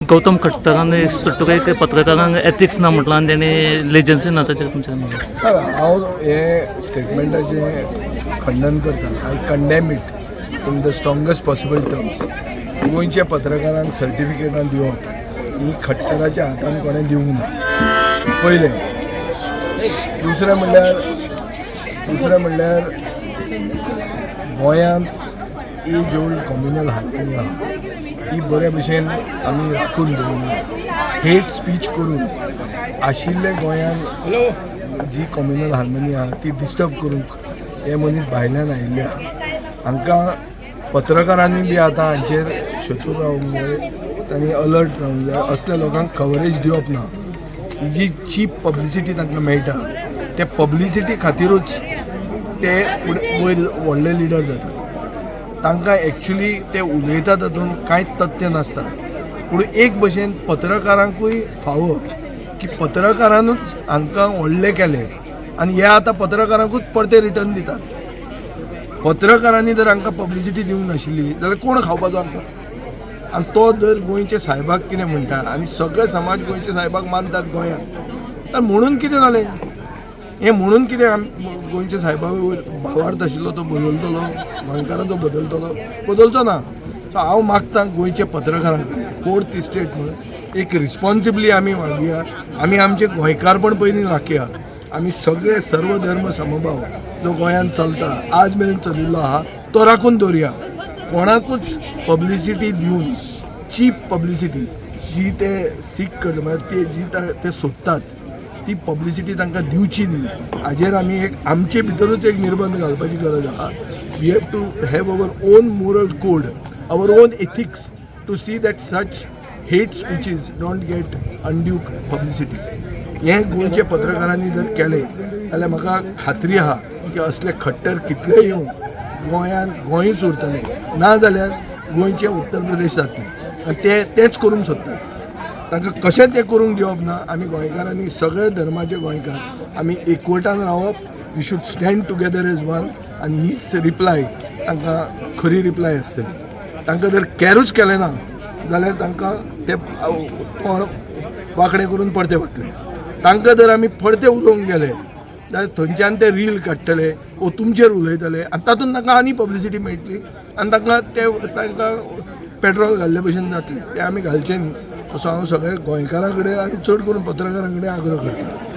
गौतम खट्टरान सुट्टो एक पत्रकारांक एथिक्स ना म्हटलां आनी तेणी लेजन्सी ना ताचेर तुमचें म्हणणें? हांव हे स्टेटमेंटाचें खंडन करता. I condemn it in the strongest possible terms. गोंयच्या पत्रकारांक सर्टिफिकेटां दिवप ही खट्टराच्या हातान कोणें दिवंक ना, पयलें. दुसरें म्हणल्यार गोंयांत एज ओल्ड कम्युनल हार्मनी आहा, ती बरे भशेन आमी राखून दवरूंक जाय. हेट स्पीच करून आशिल्ले गोंयांत जी कम्युनल हार्मनी आहा ती डिस्टर्ब करूंक हे मनीस भायल्यान आयिल्ले आहा. हांकां पत्रकारांनी बी आतां हांचेर शतूर रावंक जाय, तांणी अलर्ट रावंक जाय. असल्या लोकांक कवरेज दिवप ना. ही जी चीप पब्लिसिटी तांकां मेळटा, ते पब्लिसिटी खातिरूच ते फुडें वयर व्हडले लिडर जातात. तांकां एक्चुली ते उलयता तातूंत कांयच तथ्य नासता. पूण एक भशेन पत्रकारांकूय फावो की पत्रकारानूच हांकां व्हडले केले आनी हे आतां पत्रकारांकूच परते रिटर्न दितात. पत्रकारांनी जर हांकां पब्लिसिटी दिवंक नाशिल्ली जाल्यार कोण खावपाचो हांकां? आनी तो जर गोंयच्या सायबाक कितें म्हणटा आनी सगळे समाज गोंयच्या सायबाक मानतात गोंयांत, तर म्हणून कितें जालें हें? म्हणून कितें गोंयच्या सायबा वयर भावार्थ आशिल्लो तो बदलतलो? गोंयकारांचो बदलतलो? बदलचो ना. सो हांव मागता गोंयच्या पत्रकारां कडेन, फोर्थ इस्टेट म्हणून एक रिस्पॉन्सिबली आमी वागया. आमी आमचें गोंयकारपण पयलीं राखया. आमी सगळे सर्व धर्म समभाव जो गोंयांत चलता, आज मेरेन चलिल्लो आहा, तो राखून दवरुया. कोणाकूच पब्लिसिटी दिवन, चीप पब्लिसिटी जी ते सीक करता, म्हळ्यार ते जी ते सोदतात, ती पब्लिसिटी तांकां दिवची न्ही. हाजेर आमी एक आमचे भितरूच एक निर्बंध घालपाची गरज आहा. We have to have our own moral code, our own ethics, to see that such hate speeches don't get undue publicity. हें गोंयच्या पत्रकारांनी जर केलें जाल्यार म्हाका खात्री आहा की असले खट्टर कितलेय येवं, गोंयांत गोंयूच उरतलें, ना जाल्यार गोंयचें उत्तर प्रदेश जातलें. आनी ते तेंच करूंक सोदतात. तांकां कशेंच हें करूंक दिवप ना. आमी गोंयकारांनी, सगळे धर्माचे गोंयकार आमी एकवटान रावप. We should stand together as one. आनी हीच रिप्लाय तांकां खरी रिप्लाय आसतली. तांकां जर कॅरूच केलें ना जाल्यार तांकां ते कोण वांकडें करून परते वतले. तांकां जर आमी परते उलोवंक गेले जाल्यार थंयच्यान ते रील काडटले वो तुमचेर उलयतले आनी तातूंत तांकां आनी पब्लिसिटी मेळटली आनी तांकां ते तांकां पेट्रोल घाल्ले भशेन जातलें. तें आमी घालचें न्ही असो हांव सगळ्या गोंयकारां कडेन आनी चड करून पत्रकारां कडेन आग्रो करता.